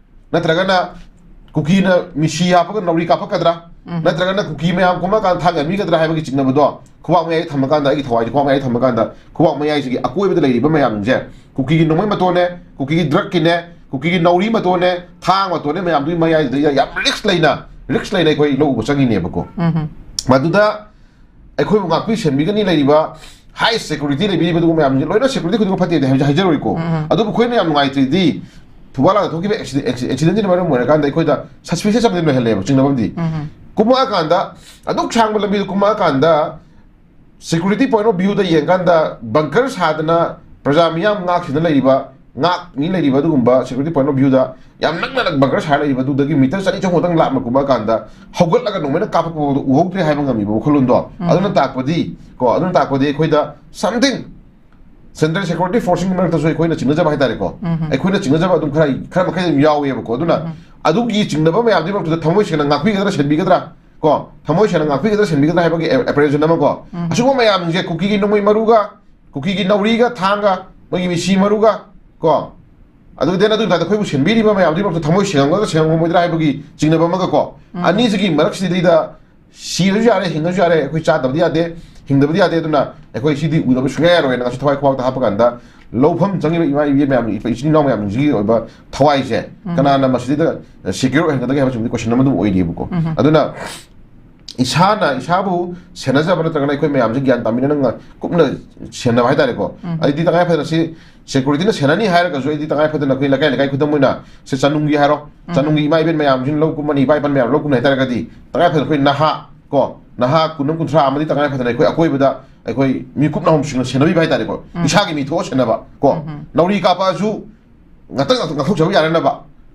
ꯅꯠꯇ꯭ꯔꯒꯅ ꯀꯨꯀꯤꯅ ꯃꯤꯁꯤ ꯍꯥꯞꯄꯒ ꯅꯥꯎꯔꯤ ꯀꯥꯞꯄꯛꯀꯗ꯭ꯔꯥ? ꯅꯠꯇ꯭ꯔꯒꯅ ꯀꯨꯀꯤ ꯃꯌꯥꯝ ꯀꯨꯝꯃꯀꯥꯟꯗ ꯊꯥꯡꯒꯟꯕꯤꯒꯗ꯭ꯔꯥ ꯍꯥꯏꯕꯒꯤ ꯆꯤꯡꯅꯕꯗꯣ ꯈꯨꯕꯥꯛ ꯃꯌꯥꯏꯗ ꯊꯝꯃꯀꯥꯟꯗ, ꯑꯩꯒꯤ ꯊꯋꯥꯏꯁꯦ ꯈꯨꯕꯥꯛ ꯃꯌꯥꯏꯗ ꯊꯝꯃꯀꯥꯟꯗ, ꯈꯨꯕꯥꯛ ꯃꯌꯥꯏꯁꯤꯒꯤ ꯑꯀꯣꯏꯕꯗ ꯂꯩꯔꯤꯕ ꯃꯌꯥꯝꯁꯦ, ꯀꯨꯀꯤꯒꯤ ꯅꯣꯡꯃꯩ ꯃꯇꯣꯟꯅꯦ, ꯀꯨꯀꯤꯒꯤ ꯗ꯭ꯔꯛꯀꯤꯅꯦ, ꯀꯨꯀꯤꯒꯤ ꯅꯥꯎꯔꯤ ꯃꯇꯣꯟꯅꯦ, ꯊꯥꯡ ꯃꯇꯣꯟꯅꯦ, ꯃꯌꯥꯝꯗꯨꯒꯤ ꯃꯌꯥꯏꯁꯤꯗ ꯌꯥꯝ ꯔꯤꯛꯁ ꯂꯩꯅ, ꯔꯤꯛꯁ ꯂꯩꯅ ꯑꯩꯈꯣꯏ ꯂꯧ ꯎꯕ ꯆꯪꯉꯤꯅꯦꯕꯀꯣ꯫ ꯃꯗꯨꯗ ꯑꯩꯈꯣꯏꯕꯨ ꯉꯥꯛꯄꯤ ꯁꯦꯟꯕꯤꯒꯅꯤ ꯂꯩꯔꯤꯕ ꯍꯥꯏ ꯁꯦꯀ꯭ꯌꯨꯔꯤꯇꯤ ꯂꯩꯕꯤꯔꯤꯕ ꯑꯗꯨꯒꯨꯝꯕ ꯃꯌꯥꯝꯁꯦ, ꯂꯣꯏꯅ ꯁꯦꯀ꯭ꯌꯨꯔꯤꯇꯤ ꯈꯨꯗꯤꯡꯃꯛ ꯐꯠꯇꯦꯗꯤ ꯍꯥꯏꯕ-, ꯍꯥꯏꯖꯔꯣꯏꯀꯣ꯫ ꯑꯗꯨꯕꯨ ꯑꯩꯈꯣꯏꯅ ꯌꯥꯝ ꯅꯨꯡꯉꯥꯏꯇ꯭ꯔꯤꯗꯤ, ꯊꯧꯕꯥꯜ ꯂꯥꯟꯗ ꯊꯣꯛꯈꯤꯕ ꯑꯦꯛꯁꯤꯗꯦꯟꯁꯤꯅ ꯃꯔꯝ ꯑꯣꯏꯔꯀꯥꯟꯗ ꯑꯩꯈꯣꯏꯗ ꯁꯁꯄꯤꯁꯤꯌꯁ ꯑꯃꯗꯤ ꯂꯩꯍꯜꯂꯦꯕ, ꯆꯤꯡꯅꯕ ꯑꯃꯗꯤ꯫ ꯀꯨꯝꯃꯛꯑꯀꯥꯟꯗ, ꯑꯗꯨꯛ ꯁꯥꯡꯕ ꯂꯝꯕꯤꯗ ꯀꯨꯝꯃꯛꯑꯀꯥꯟꯗ, ꯁꯦꯀ꯭ꯌꯨꯔꯤꯇꯤ ꯄꯣꯏꯟ ꯑꯣꯐ ꯚ꯭ꯌꯨꯗ ꯌꯦꯡꯀꯥꯟꯗ, ꯕꯪꯀꯔ ꯁꯥꯗꯅ ꯄ꯭ꯔꯖꯥ ꯃꯤꯌꯥꯝ ꯉꯥꯛꯁꯤꯅ ꯂꯩꯔꯤꯕ, ꯉꯥꯛ ꯃꯤ ꯂꯩꯔꯤꯕ ꯑꯗꯨꯒꯨꯝꯕ ꯁꯦꯀ꯭ꯌꯨꯔꯤꯇꯤ ꯄꯣꯏꯟ ꯑꯣꯐ ꯚ꯭ꯌꯨꯗ ꯌꯥꯝ ꯅꯛꯅ ꯕꯪꯀꯔ ꯁꯥꯔ ꯂꯩꯔꯤꯕ ꯑꯗꯨꯗꯒꯤ ꯃꯤꯇꯔ ꯆꯅꯤ ꯆꯍꯨꯝ ꯈꯛꯇꯪ ꯂꯥꯞꯅ ꯀꯨꯝꯃꯛꯑꯀꯥꯟꯗ, ꯍꯧꯒꯠꯂꯒ ꯅꯣꯡꯃꯩꯅ ꯀꯥꯞꯄꯛꯄ ꯐꯥꯎꯗ ꯎꯍꯧꯗ꯭ꯔꯦ ꯍꯥꯏꯕ ꯉꯝꯃꯤꯕ ꯋꯥꯈꯜꯂꯣꯟꯗꯣ꯫ ꯑꯗꯨꯅ ꯇꯥꯛꯄꯗꯤ ꯀꯣ, ꯑꯗꯨꯅ ꯇꯥꯛꯄꯗꯤ ꯑꯩꯈꯣꯏꯗ something, ꯁꯦꯟꯇ꯭ꯔꯦꯜ ꯁꯦꯀ꯭ꯌꯨꯔꯤꯇꯤ ꯐꯣꯔꯁꯁꯤꯡꯒꯤ ꯃꯔꯛꯇꯁꯨ ꯑꯩꯈꯣꯏꯅ ꯆꯤꯡꯅꯖꯕ ꯍꯥꯏꯇꯥꯔꯦꯀꯣ꯫ ꯑꯩꯈꯣꯏꯅ ꯆꯤꯡꯅꯖꯕ ꯑꯗꯨꯝ ꯈꯔ, ꯈꯔ ꯃꯈꯩ ꯑꯗꯨꯝ ꯌꯥꯎꯋꯦꯕꯀꯣ꯫ ꯑꯗꯨꯅ ꯑꯗꯨꯒꯤ ꯆꯤꯡꯅꯕ ꯃꯌꯥꯝꯗꯨꯒꯤ ꯃꯔꯛꯇꯨꯗ ꯊꯃꯣꯏ ꯁꯦꯡꯅ ꯉꯥꯛꯄꯤꯒꯗ꯭ꯔꯥ, ꯁꯦꯟꯕꯤꯒꯗ꯭ꯔꯥ ꯀꯣ, ꯊꯃꯣꯏ ꯁꯦꯡꯅ ꯉꯥꯛꯄꯤꯒꯗ꯭ꯔꯥ, ꯁꯦꯟꯕꯤꯒꯗ꯭ꯔꯥ ꯍꯥꯏꯕꯒꯤ ꯑꯦ-, apprehension ꯑꯃ ꯀꯣ꯫ ꯑꯁꯤꯒꯨꯝꯕ ꯃꯌꯥꯝꯁꯦ ꯀꯨꯀꯤꯒꯤ ꯅꯣꯡꯃꯩ ꯃꯔꯨꯒ, ꯀꯨꯀꯤꯒꯤ ꯅꯥꯎꯔꯤꯒ, ꯊꯥꯡꯒ, ꯃꯣꯏꯒꯤ ꯃꯤꯁꯤ ꯃꯔꯨꯒ ꯀꯣ, ꯑꯗꯨꯒ then ꯑꯗꯨꯒꯤ ꯃꯊꯛꯇ ꯑꯩꯈꯣꯏꯕꯨ ꯁꯦꯟꯕꯤꯔꯤꯕ ꯃꯌꯥꯝꯗꯨꯒꯤ ꯃꯔꯛꯇ ꯊꯃꯣꯏ ꯁꯦꯡꯉꯝꯒꯗ꯭ꯔꯥ, ꯁꯦꯡꯉꯝꯃꯣꯏꯗ꯭ꯔꯥ ꯍꯥꯏꯕꯒꯤ ꯆꯤꯡꯅꯕ ꯑꯃꯒ ꯀꯣ꯫ ꯑꯅꯤꯁꯤꯒꯤ ꯃꯔꯛꯁꯤꯗꯩꯗ ꯁꯤꯔꯁꯨ ꯌꯥꯔꯦ, ꯍꯤꯡꯉꯁꯨ ꯌꯥꯔꯦ, ꯑꯩꯈꯣꯏ ꯆꯥꯗꯕꯗꯤ ꯌꯥꯗꯦ, ꯍꯤꯡꯗꯕꯗꯤ ꯌꯥꯗꯦ꯫ ꯑꯗꯨꯅ ꯑꯩꯈꯣꯏ ꯁꯤꯗꯤ ꯎꯗꯕ ꯁꯨꯡꯌꯥ ꯌꯥꯔꯣꯏꯅ ꯉꯁꯤ ꯊꯋꯥꯏ ꯈꯨꯕꯥꯛꯇ ꯍꯥꯞꯄ ꯀꯥꯟꯗ, ꯂꯧꯐꯝ ꯆꯪꯉꯤꯕ ꯏꯃꯥ ꯏꯕꯦꯟ ꯃꯌꯥꯝ, ꯏꯆꯤꯟ ꯏꯅꯥꯎ ꯃꯌꯥꯝꯁꯤꯒꯤ ꯑꯣꯏꯕ ꯊꯋꯥꯏꯁꯦ ꯀꯅꯥꯅ ꯃꯁꯤꯗ ꯁꯦꯀ꯭ꯌꯣꯔ ꯑꯣꯏꯍꯟꯒꯗꯒꯦ ꯍꯥꯏꯕꯁꯤꯃꯗꯤ ꯀꯣꯏꯁꯟ ꯑꯃ ꯑꯗꯨꯝ ꯑꯣꯏꯔꯤꯕꯀꯣ꯫ ꯑꯗꯨꯅ ꯏꯁꯥꯅ ꯏꯁꯥꯕꯨ ꯁꯦꯟꯅꯖꯕ ꯅꯠꯇ꯭ꯔꯒꯅ ꯑꯩꯈꯣꯏ ꯃꯌꯥꯝꯁꯦ ꯒ꯭ꯌꯥꯟ ꯇꯥꯃꯤꯟꯅꯅ ꯉ-, ꯀꯨꯞꯅ ꯁꯦꯟꯅꯕ ꯍꯥꯏꯇꯥꯔꯦꯀꯣ꯫ ꯑꯩꯗꯤ ꯇꯉꯥꯏ ꯐꯗꯅ ꯁꯤ ꯁꯦꯀ꯭ꯌꯨꯔꯤꯇꯤꯅ ꯁꯦꯟꯅꯅꯤ ꯍꯥꯏꯔꯒꯁꯨ, ꯑꯩꯗꯤ ꯇꯉꯥꯏ ꯐꯗꯅ ꯑꯩꯈꯣꯏ ꯂꯩꯀꯥꯏ ꯂꯩꯀꯥꯏ, ꯈꯨꯗꯝ ꯑꯣꯏꯅ ꯁꯤ ꯆꯥꯅꯨꯡꯒꯤ ꯍꯥꯏꯔꯣ, ꯆꯥꯅꯨꯡꯒꯤ ꯏꯃꯥ ꯏꯕꯦꯟ ꯃꯌꯥꯝꯁꯤꯅ ꯂꯧ ꯀꯨꯝꯃꯅꯤ, ꯏꯄꯥ ꯏꯄꯟ ꯃꯌꯥꯝ ꯂꯧ ꯀꯨꯝꯃꯅꯤ ꯍꯥꯏꯇꯥꯔꯒꯗꯤ, ꯇꯉꯥꯏ ꯐꯗꯅ ꯑꯩꯈꯣꯏ ꯅꯍꯥ ꯀꯣ, ꯅꯍꯥ ꯀꯨꯟ ꯑꯃ, ꯀꯨꯟꯊ꯭ꯔꯥ ꯑꯃꯗꯤ ꯇꯉꯥꯏ ꯐꯗꯅ ꯑꯩꯈꯣꯏ ꯑꯀꯣꯏꯕꯗ ꯑꯩꯈꯣꯏ ꯃꯤ ꯀꯨꯞꯅ ꯍꯧꯁꯤꯡꯅ ꯁꯦꯟꯅꯕꯤꯕ ꯍꯥꯏꯇꯥꯔꯦꯀꯣ꯫ ꯏꯁꯥꯒꯤ ꯃꯤ ꯊꯣꯛꯑ ꯁꯦꯟꯅꯕ ꯀꯣ꯫ ꯅꯥꯎꯔꯤ ꯀꯥꯞꯄꯛꯑꯁꯨ ꯉꯥꯛꯇꯪ ꯉꯥꯛꯇꯪ ꯉꯥꯛꯊꯣꯛꯆꯕ ꯌꯥꯅꯅꯕ꯫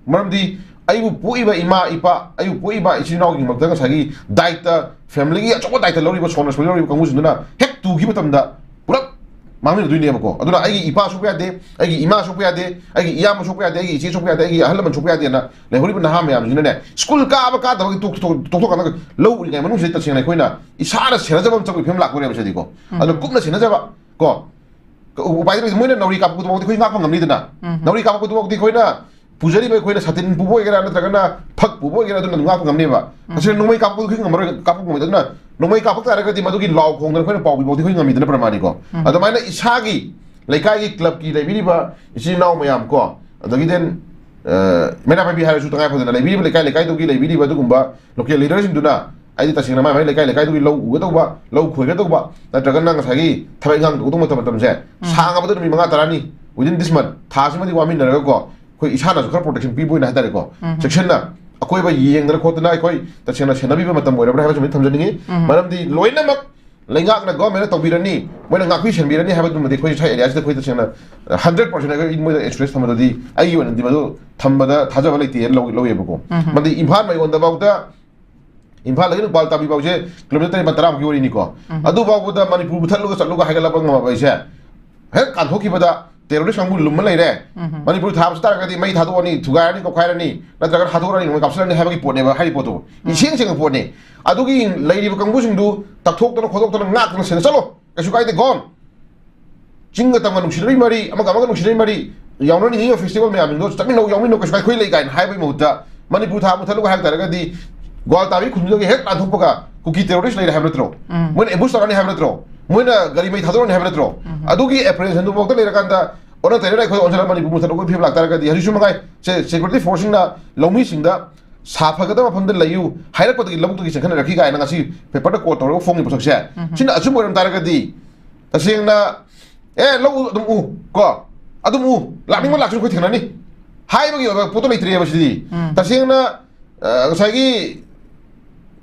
ꯃꯔꯝꯗꯤ ꯑꯩꯕꯨ ꯄꯣꯛꯏꯕ ꯏꯃꯥ ꯏꯄꯥ, ꯑꯩꯕꯨ ꯄꯣꯛꯏꯕ ꯏꯆꯤꯜ ꯏꯅꯥꯎꯒꯤ ꯃꯔꯛꯇ ꯉꯁꯥꯏꯒꯤ ꯗꯥꯏꯇ, ꯐꯦꯃꯤꯂꯤꯒꯤ ꯑꯆꯧꯕ ꯗꯥꯏꯇ ꯂꯧꯔꯤꯕ, ꯁꯣꯟꯅ ꯁꯣꯟꯅ ꯂꯧꯔꯤꯕ ꯀꯥꯡꯕꯨꯁꯤꯡꯗꯨꯅ ꯍꯦꯛ ꯇꯨꯈꯤꯕ ꯃꯇꯝꯗ ꯄꯨꯂꯞ ꯃꯥꯡꯃꯤꯟꯅꯗꯣꯏꯅꯦꯕꯀꯣ꯫ ꯑꯗꯨꯅ ꯑꯩꯒꯤ ꯏꯄꯥ ꯁꯣꯛꯄ ꯌꯥꯗꯦ, ꯑꯩꯒꯤ ꯏꯃꯥ ꯁꯣꯛꯄ ꯌꯥꯗꯦ, ꯑꯩꯒꯤ ꯏꯌꯥꯝꯕ ꯁꯣꯛꯄ ꯌꯥꯗꯦ, ꯑꯩꯒꯤ ꯏꯆꯦ ꯁꯣꯛꯄ ꯌꯥꯗꯦ, ꯑꯩꯒꯤ ꯑꯍꯜ ꯂꯃꯟ ꯁꯣꯛꯄ ꯌꯥꯗꯦꯅ ꯂꯩꯍꯧꯔꯤꯕ ꯅꯍꯥ ꯃꯌꯥꯝꯁꯤꯅꯅꯦ, ꯁ꯭ꯀꯨꯜ ꯀꯥꯕ ꯀꯥꯗꯕꯒꯤ ꯇꯣꯛ-, ꯇꯣꯛ-, ꯇꯣꯛꯊꯣꯛꯀꯥꯟꯗ ꯂꯧ ꯎꯔꯤꯉꯩ ꯃꯅꯨꯡꯁꯤꯗ ꯇꯁꯦꯡꯅ ꯑꯩꯈꯣꯏꯅ ꯏꯁꯥꯅ ꯁꯦꯟꯅꯖꯕ ꯑꯃ ꯆꯪꯕꯒꯤ ꯐꯤꯕꯝ ꯂꯥꯛꯇꯣꯏꯅꯦꯕ ꯁꯤꯗꯤꯀꯣ꯫ ꯑꯗꯨꯅ ꯀꯨꯞꯅ ꯁꯦꯟꯅꯖꯕ ꯀꯣ꯫ ꯎꯄꯥꯏ ꯂꯩꯇꯦ, ꯃꯣꯏꯅ ꯅꯥꯎꯔꯤ ꯀꯥꯞꯄꯛꯄꯗꯨꯐꯥꯎꯗꯤ ꯑꯩꯈꯣꯏ ꯉꯥꯛꯄ ꯉꯝꯅꯤꯗꯅ꯫ ꯅꯥꯎꯔꯤ ꯀꯥꯞꯄꯛꯄꯗꯨꯐꯥꯎꯗꯤ ꯑꯩꯈꯣꯏꯅ ꯄꯨꯖꯔꯤꯕ, ꯑꯩꯈꯣꯏꯅ ꯁꯥꯇꯤꯟ ꯄꯨꯕ ꯑꯣꯏꯒꯦꯔꯥ ꯅꯠꯇ꯭ꯔꯒꯅ ꯐꯛ ꯄꯨꯕ ꯑꯣꯏꯒꯦꯔꯥ, ꯑꯗꯨꯅ ꯑꯗꯨꯝ ꯉꯥꯛꯄ ꯉꯝꯅꯦꯕ꯫ ꯇꯁꯦꯡꯅ ꯅꯣꯡꯃꯩ ꯀꯥꯞꯄꯛꯄꯗꯨ ꯑꯩꯈꯣꯏ ꯉꯝꯃꯔꯣꯏ, ꯀꯥꯞꯄꯛꯄ ꯉꯝꯃꯣꯏꯗ꯫ ꯑꯗꯨꯅ ꯅꯣꯡꯃꯩ ꯀꯥꯞꯄꯛ ꯇꯥꯔꯒꯗꯤ ꯃꯗꯨꯒꯤ ꯂꯥꯎ ꯈꯣꯡꯗꯅ ꯑꯩꯈꯣꯏꯅ ꯄꯥꯎ ꯄꯤꯐꯥꯎꯗꯤ ꯑꯩꯈꯣꯏ ꯉꯝꯃꯤꯗꯅ ꯄ꯭ꯔꯃꯥꯅꯤꯀꯣ꯫ ꯑꯗꯨꯃꯥꯏꯅ ꯏꯁꯥꯒꯤ ꯂꯩꯀꯥꯏꯒꯤ ꯀ꯭ꯂꯕꯀꯤ ꯂꯩꯕꯤꯔꯤꯕ ꯏꯆꯤꯜ ꯏꯅꯥꯎ ꯃꯌꯥꯝ ꯀꯣ, ꯑꯗꯒꯤ then, ꯑ, ꯃꯩꯔꯥ ꯄꯥꯏꯕꯤ ꯍꯥꯏꯔꯁꯨ ꯇꯉꯥꯏ ꯐꯗꯅ ꯂꯩꯕꯤꯔꯤꯕ ꯂꯩꯀꯥꯏ ꯂꯩꯀꯥꯏꯗꯨꯒꯤ ꯂꯩꯕꯤꯔꯤꯕ ꯑꯗꯨꯒꯨꯝꯕ ꯂꯣꯀꯦꯜ ꯂꯤꯗꯔꯁꯤꯡꯗꯨꯅ, ꯍꯥꯏꯗꯤ ꯇꯁꯦꯡꯅ ꯃꯥꯏ ꯃꯥꯏ ꯂꯩꯀꯥꯏ ꯂꯩꯀꯥꯏꯗꯨꯒꯤ ꯂꯧ ꯎꯒꯗꯧꯕ, ꯂꯧ ꯈꯣꯏꯒꯗꯧꯕ, ꯅꯠꯇ꯭ꯔꯒꯅ ꯉꯁꯥꯏꯒꯤ ꯊꯕꯛ ꯏꯪꯈꯥꯡ ꯇꯧꯒꯗꯧꯕ ꯃꯇꯝ, ꯃꯇꯝꯁꯦ ꯁꯥꯡꯉꯕꯗ ꯅꯨꯃꯤꯠ ꯃꯉꯥ ꯇꯔꯥꯅꯤ, within this month, ꯊꯥ ꯑꯁꯤꯃꯗꯤ ꯋꯥꯃꯤꯟꯅꯔꯒꯀꯣ, ꯑꯩꯈꯣꯏ ꯏꯁꯥꯅꯁꯨ ꯈꯔ ꯄ꯭ꯔꯣꯇꯦꯛꯁꯟ ꯄꯤꯕ ꯑꯣꯏꯅ ꯍꯥꯏꯇꯥꯔꯦꯀꯣ, ꯎꯝ꯫ ꯆꯦꯛꯁꯤꯟꯅ ꯑꯩꯈꯣꯏꯕ ꯌꯦꯡꯗꯅ ꯈꯣꯠꯇꯅ ꯑꯩꯈꯣꯏ ꯇꯁꯦꯡꯅ ꯁꯦꯟꯅꯕꯤꯕ ꯃꯇꯝ ꯑꯣꯏꯔꯕ꯭ꯔꯥ ꯍꯥꯏꯕꯁꯤꯃꯗꯤ ꯊꯝꯖꯅꯤꯡꯉꯤ꯫ ꯎꯝ꯫ ꯃꯔꯝꯗꯤ ꯂꯣꯏꯅꯃꯛ ꯂꯩꯉꯥꯛꯅ, ꯒꯣꯔꯃꯦꯟꯅ ꯇꯧꯕꯤꯔꯅꯤ, ꯃꯣꯏꯅ ꯉꯥꯛꯄꯤ ꯁꯦꯟꯕꯤꯔꯅꯤ ꯍꯥꯏꯕꯗꯨꯃꯗꯤ ꯑꯩꯈꯣꯏ ꯁ꯭ꯋꯥꯏ ꯑꯦꯔꯤꯌꯥꯁꯤꯗ ꯑꯩꯈꯣꯏ ꯇꯁꯦꯡꯅ ꯍꯟꯗ꯭ꯔꯦꯠ ꯄꯥꯔꯁꯦꯟ ꯑꯩꯈꯣꯏ ꯃꯣꯏꯗ ꯑꯦꯁꯨꯔꯦꯟꯁ ꯊꯝꯕꯗꯨꯗꯤ ꯑꯩꯒꯤ ꯑꯣꯏꯅꯗꯤ ꯃꯗꯨ ꯊꯝꯕꯗ ꯊꯥꯖꯕ ꯂꯩꯇꯦꯅ ꯂꯧ-, ꯂꯧꯋꯦꯕꯀꯣ꯫ ꯎꯝ꯫ ꯃꯔꯝꯗꯤ ꯏꯝꯐꯥꯜ ꯃꯌꯣꯟꯗꯐꯥꯎꯗ, ꯏꯝꯐꯥꯜꯗꯒꯤ ꯅꯨꯄꯥꯜ ꯇꯥꯕꯤ ꯐꯥꯎꯁꯦ ꯀꯤꯂꯣꯃꯤꯇꯔ ꯇꯔꯥꯅꯤꯄꯥꯟ ꯇꯔꯥꯃꯨꯛꯀꯤ ꯋꯥꯔꯤꯅꯤꯀꯣ꯫ ꯎꯝ꯫ ꯑꯗꯨꯐꯥꯎꯕꯗ ꯃꯅꯤꯄꯨꯔ ꯃꯨꯊꯠꯂꯒ ꯆꯠꯂꯨꯒ ꯍꯥꯏꯒꯠꯂꯛꯄ ꯉꯝꯃꯕ ꯑꯩꯁꯦ ꯍꯦꯛ ꯀꯥꯟꯊꯣꯛꯈꯤꯕꯗ ꯇꯦꯔꯣꯔꯤꯁ ꯀꯥꯡꯕꯨ ꯂꯨꯝꯃ ꯂꯩꯔꯦ꯫ ꯎꯝ꯫ ꯃꯅꯤꯄꯨꯔ ꯊꯥꯕꯁꯨ ꯇꯥꯔꯒꯗꯤ ꯃꯩ ꯊꯥꯗꯣꯛꯑꯅꯤ, ꯊꯨꯒꯥꯏꯔꯅꯤ, ꯀꯣꯛꯈꯥꯏꯔꯅꯤ, ꯅꯠꯇ꯭ꯔꯒ ꯍꯥꯠꯇꯣꯛꯑꯅꯤ, ꯅꯣꯡꯃꯩ ꯀꯥꯞꯁꯤꯜꯂꯅꯤ ꯍꯥꯏꯕꯒꯤ ꯄꯣꯠꯅꯦꯕ ꯍꯥꯏꯔꯤꯕ ꯄꯣꯠꯇꯨ꯫ ꯎꯝ꯫ ꯏꯁꯦꯡ ꯁꯦꯡꯕ ꯄꯣꯠꯅꯤ꯫ ꯑꯗꯨꯒꯤ ꯂꯩꯔꯤꯕ ꯀꯥꯡꯕꯨꯁꯤꯡꯗꯨ ꯇꯛꯊꯣꯛꯇꯅ ꯈꯣꯠꯇꯣꯛꯇꯅ ꯉꯥꯛꯇꯅ ꯁꯦꯟꯅ ꯆꯠꯂꯣ, ꯀꯩꯁꯨ ꯀꯥꯏꯗꯦ ꯒꯣꯟ꯫ ꯆꯤꯡꯒ ꯇꯝꯒ ꯅꯨꯡꯁꯤꯅꯕꯒꯤ ꯃꯔꯤ, ꯑꯃꯒ ꯑꯃꯒ ꯅꯨꯡꯁꯤꯅꯕꯒꯤ ꯃꯔꯤ, ꯌꯥꯎꯅꯅꯤꯡꯉꯤꯕ ꯐꯦꯁꯇꯤꯚꯦꯜ ꯃꯌꯥꯝꯁꯤꯡꯗꯣ ꯆꯠꯃꯤꯟꯅꯧ, ꯌꯥꯎꯃꯤꯟꯅꯧ, ꯀꯩꯁꯨ ꯀꯥꯏ, ꯑꯩꯈꯣꯏ ꯂꯩ ꯀꯥꯏꯅ ꯍꯥꯏꯕꯒꯤ ꯃꯍꯨꯠꯇ ꯃꯅꯤꯄꯨꯔ ꯊꯥ ꯃꯨꯊꯠꯂꯨꯒ ꯍꯥꯏꯕ ꯇꯥꯔꯒꯗꯤ ꯒ꯭ꯋꯥꯜ ꯇꯥꯕꯤ ꯈꯨꯟꯗꯨꯗꯒꯤ ꯍꯦꯛ ꯂꯥꯟꯊꯣꯛꯄꯒ ꯀꯨꯀꯤ ꯇꯦꯔꯣꯔꯤꯁ ꯂꯩꯔꯦ ꯍꯥꯏꯕ ꯅꯠꯇ꯭ꯔꯣ? ꯎꯝ꯫ ꯃꯣꯏꯅ ꯑꯦꯝꯕꯨꯁ ꯇꯧꯔꯛꯑꯅꯤ ꯍꯥꯏꯕ ꯅꯠꯇ꯭ꯔꯣ? ꯃꯣꯏꯅ ꯒꯥꯔꯤ ꯃꯩ ꯊꯥꯗꯣꯔꯛꯑꯅꯤ ꯍꯥꯏꯕ ꯅꯠꯇ꯭ꯔꯣ? ꯎꯝ꯫ ꯑꯗꯨꯒꯤ ꯑꯦꯄ꯭ꯔꯤꯍꯦꯟꯁꯟꯗꯨꯐꯥꯎꯗ ꯂꯩꯔꯀꯥꯟꯗ ꯑꯣꯟꯅ ꯇꯩꯅꯅ ꯑꯩꯈꯣꯏ ꯑꯣꯟꯁꯤꯜꯂꯒ ꯃꯅꯤꯄꯨꯔ ꯃꯨꯊꯠꯂꯛꯄꯒꯤ ꯐꯤꯕꯝ ꯂꯥꯛꯇꯥꯔꯒꯗꯤ ꯍꯧꯖꯤꯛꯁꯨ ꯃꯉꯥꯏ ꯁꯦ-, ꯁꯦꯀ꯭ꯌꯨꯔꯤꯇꯤ ꯐꯣꯔꯁꯁꯤꯡꯅ ꯂꯧꯃꯤꯁꯤꯡꯗ ꯁꯥ ꯐꯒꯗꯕ ꯃꯐꯝꯗ ꯂꯩꯌꯨ ꯍꯥꯏꯔꯛꯄꯗꯒꯤ ꯂꯧꯕꯨꯛꯇꯒꯤ ꯆꯦꯟꯈꯠꯅꯔꯛꯈꯤ ꯀꯥꯏꯅ ꯉꯁꯤ ꯄꯦꯄꯔꯗ ꯀꯣꯠ ꯇꯧꯔꯒ ꯐꯣꯡꯉꯤꯕ ꯄꯣꯠꯁꯛꯁꯦ, ꯎꯝ꯫ ꯁꯤꯅ ꯑꯆꯨꯝꯕ ꯑꯣꯏꯔꯝ ꯇꯥꯔꯒꯗꯤ ꯇꯁꯦꯡꯅ, "ꯑꯦ, ꯂꯧ ꯑꯗꯨꯝ ꯎ, ꯀꯣ, ꯑꯗꯨꯝ ꯎ, ꯂꯥꯛꯅꯤꯡꯕ ꯂꯥꯛꯁꯤꯅ ꯑꯩꯈꯣꯏ ꯊꯦꯡꯅꯅꯤ" ꯍꯥꯏꯕꯒꯤ ꯑꯣꯏꯕ ꯄꯣꯠꯇꯣ ꯂꯩꯇ꯭ꯔꯦꯕ ꯁꯤꯗꯤ꯫ ꯎꯝ꯫ ꯇꯁꯦꯡꯅ, ꯑ, ꯉꯁꯥꯏꯒꯤ